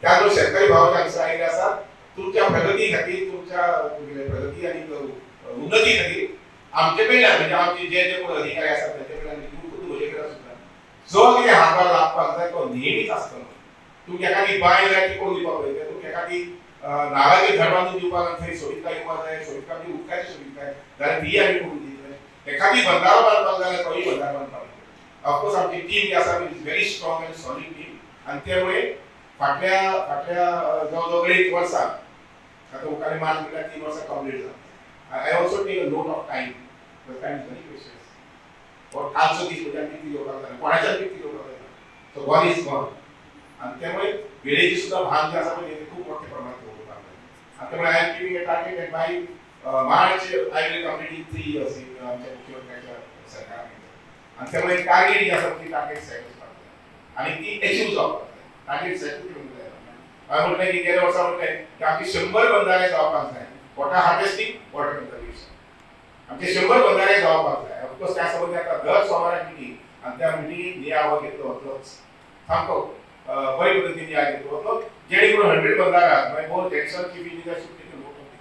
त्याचबरोबर शेतकरी भावाचे हांगसर आयिल्ले आसात. तुमच्या प्रगती खातीर, तुमच्या प्रगती आनी उन्नती खातीर आमचे कडल्यान, म्हणजे आमचे जे जे कोण अधिकारी आसात तेंचे कडल्यान, खुद म्हजे कडल्यान सुद्दां जो कितें हातभार लागपाक जाय तो नेहमीच आसतलो. तुमकां एखादी बांय जाय ती करून दिवपाक पळयतले. तुमकां एखादी नाल्लाचें झाड बांदून दिवपाक आनी थंय सोबितकाय येवपाक जाय, सोबितकाय म्हणजे उदकाची सोबितकाय जाल्यार तीय आमी करून दितले. एखादी बंदारो बांदपाक जाल्यार तोय बंदारो बांदपाक दितले. ऑफकोर्स आमची टीम जी आसा is very strong and solid team. आनी त्यामुळे फाटल्या फाटल्या जवळ जवळ 2.5 वर्सां, आतां मुखार मार्च म्हटल्यार 3 वर्सां कंप्लीट जाता. I also take a note of time. Time is very precious. कालचो दीस म्हणजे आमी कितें घेवपाक जायना, कोणाच्यान कितें घेवपाक जायना. So gone is gone. आणि त्यामुळे वेळेची सुद्धा भान जे आसा पळय ते खूप मोठ्या प्रमाणात दवरपाक जाय. आणि त्यामुळे I am giving a target that by March I will complete in 3 years आमच्या मुख्यमंत्र्याच्या सरकारान. आणि त्यामुळे टार्गेट जी आसा ती टार्गेट सेट वचपाक जाय आणि ती अचीव जावपाक जाय. टार्गेट सेट करूंक जाय. हांवें म्हटलें की गेल्या वर्सा म्हटलें की आमचे 100 बंधारे जावपाक जाय, वॉटर हार्वेस्टिंग, वॉटर कन्झर्वेशन, आमचे 100 बंधारे जावपाक जाय. ऑफकोर्स त्या संबंदी आता दर सोमाराक मिटींग आणि त्या मिटिंगेत नियाळ घेतलो वतलोच, सामको बरे पद्दतीन नियाळ घेतलो वतलो, जेणे करून 100 बंधारा मागीर more additional chief engineer should.